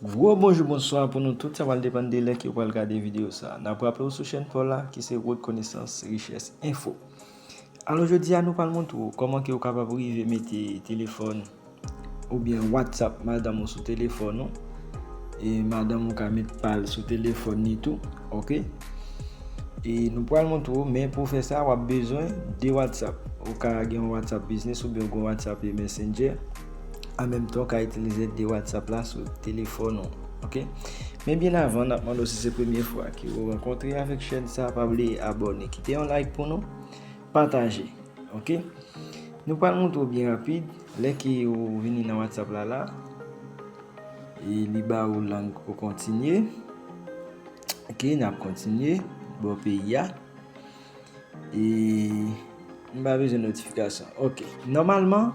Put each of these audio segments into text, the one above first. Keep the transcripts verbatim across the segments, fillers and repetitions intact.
Gwo bonjou, bonswa pou nou tout, sa pral depann de lè ke w pral gade videyo sa. N ap raple w sou chèn pa w la, ki se Wòd Konesans Richès Enfo. Alò, jodi a, nou pral montre w kòman ke w kapab rive mete telefòn oubyen WhatsApp madanm ou sou telefòn ou. E madanm ou ka met pa l sou telefòn li tou, oke? E nou pral montre w, men pou w fè sa, w ap bezwen de WhatsApp. Ou ka gen yon WhatsApp Business oubyen yon WhatsApp Messenger. An menm tan, w ka itilize de WhatsApp la sou telefòn ou, oke? Men byen avan, n ap mande w si se premye fwa ke w rankontre avèk chèn sa, pa bliye abòne. Kite yon like pou nou, pataje, oke? Nou pral montre w byen rapid, lè ke ou vini nan WhatsApp la la, e li ba ou lang pou kontinye. Oke, n ap kontinye, bò peyi a. E m pa bezwen notifikasyon. Oke, nòmalman,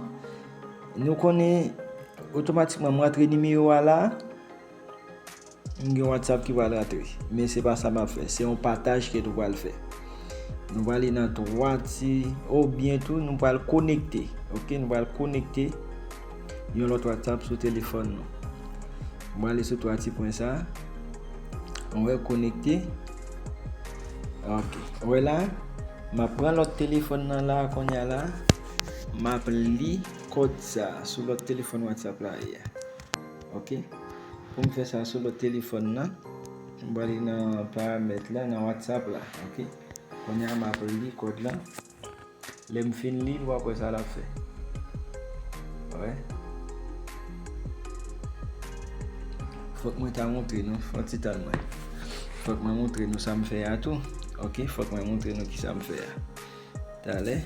nou konnen otomatikman m rantre nimewo a la, m gen WhatsApp ki pral rantre. Men se pa sa m ap fè. Se yon pataj ke nou pral fè. Nou pral ale nan twa ti, oubyen tou, nou pral konekte. Oke, nou pral konekte yon lòt WhatsApp sou telefòn nou. M pral ale sou twa ti pwen sa. Ou wè, konekte. Oke. Ou wè la, m ap pran lòt telefòn nan la, kounye a la, m ap li kòd sa sou lòt telefòn WhatsApp la ye a. Oke. Pou m fè sa sou lòt telefòn nan, m prale nan paramèt la, nan WhatsApp la. Oke. Kounye a, m ap li kòd la. Lè m fin li l, w ap wè sa l ap fè. Wè. Fòk mwen ta montre nou, fè yon ti tann mwen. Fòk mwen montre nou sa m fè a tou. Oke, fòk mwen montre nou ki sa m fè a. Talè.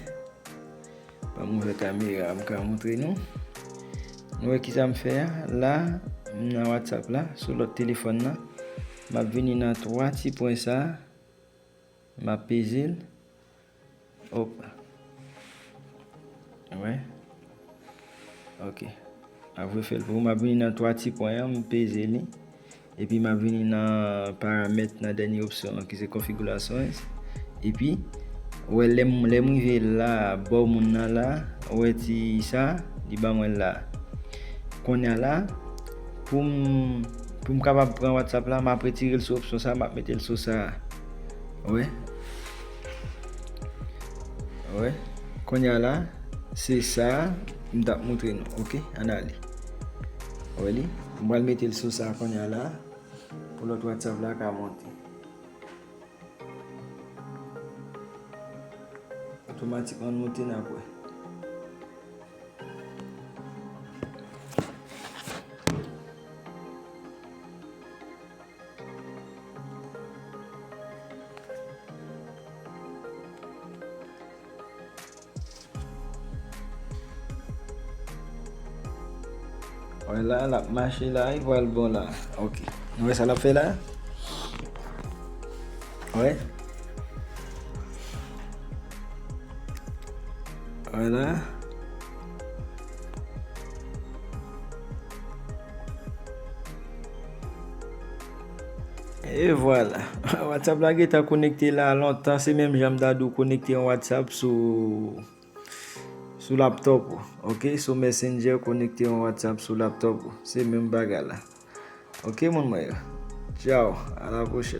Ban m ouvè kamera, m ka montre nou. Nou wè ki sa m fè a? La, m nan WhatsApp la, sou lòt telefòn nan. M ap vini nan twa ti pwen sa a. M ap peze l. Hop. Wè. Oke. M ap refè l pou ou. M ap vini nan twa ti pwen an, m peze li. Epi m ap vini nan paramèt, nan dènye opsyon an ki se konfigirasyon. Epi, wè, lè m, lè m rive la, bò moun nan la, wè ti sa, li ban mwen la. Kounye a la, pou m, pou m kapab pran WhatsApp la, m ap retire l sou opsyon sa, m ap mete l sou sa. Wè. Wè. Kounye a la, se sa m t ap montre nou. Oke, ann ale. Wè li. M pral mete l sou sa kounye a la. Pou lòt WhatsApp la ka monte. Otomatikman, nou te nan pwen. Wè la, l ap mache la, li pral bon la. Oke. Nou wè sa l ap fè la? Wè. Wè la. E vwala. WhatsApp la gentan konekte la lontan. Se menm jan m ta di w konekte yon WhatsApp sou, sou laptop ou. Oke, sou Messenger, konekte yon WhatsApp sou laptop ou. Se menm bagay la. Oke, moun mwen yo. Tchaw, a la pwochèn.